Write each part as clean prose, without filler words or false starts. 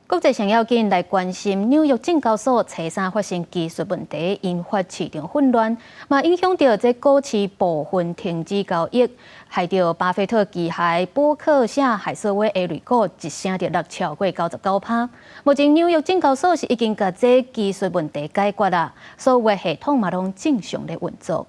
國際上要緊來關心紐約證交所初三發生技術問題，引發市場混亂，嘛影響著這股市部分停止交易，害著巴菲特旗下波克夏海瑟威 A 類股一聲就落超過99%。目前紐約證交所是已經共這技術問題解決啦，所有系統嘛攏正常咧運作。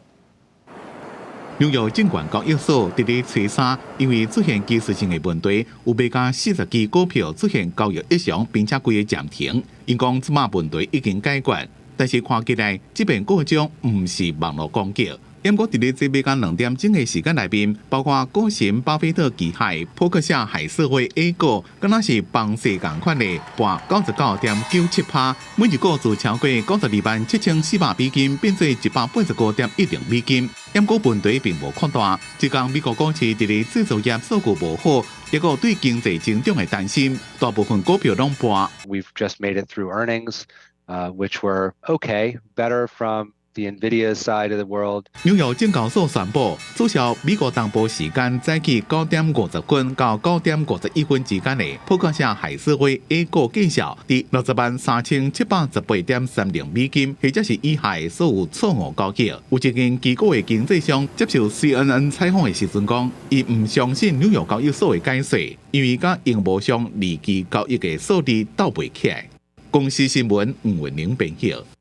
紐約證券交易所佇咧初三，因為出現技術性的問題，有賣甲40支股票出現交易異常，並且規个暫停。𪜶講這馬問題已經解決，但是看起來這遍故障毋是網路攻擊。毋過佇咧這賣甲2點鐘的時間內面，包括股神巴菲特旗下波克夏海瑟威 A 股，敢若是崩勢仝款的，跌99.97%，每一股就超過927,400美金，變做185.10美金。毋過問題並無擴大，這工美國股市佇咧製造業數據無好，抑閣對經濟增長的擔心，大部分股票攏跌。 We've just made it through earnings, which were okay, better from the Nvidia side of the world. 紐約證交所宣布取消美國東部時間早起9點50分到9點51分之間的波克夏海瑟威 A 股價數佇603,718.30美金，或者是以下的所有錯誤交易。有一間機構的經紀商接受 CNN 採訪的時陣講，伊毋相信紐約交易所的解說，因為佮螢幕上離奇交易的數字鬥袂起來。公視新聞吳文玲編譯。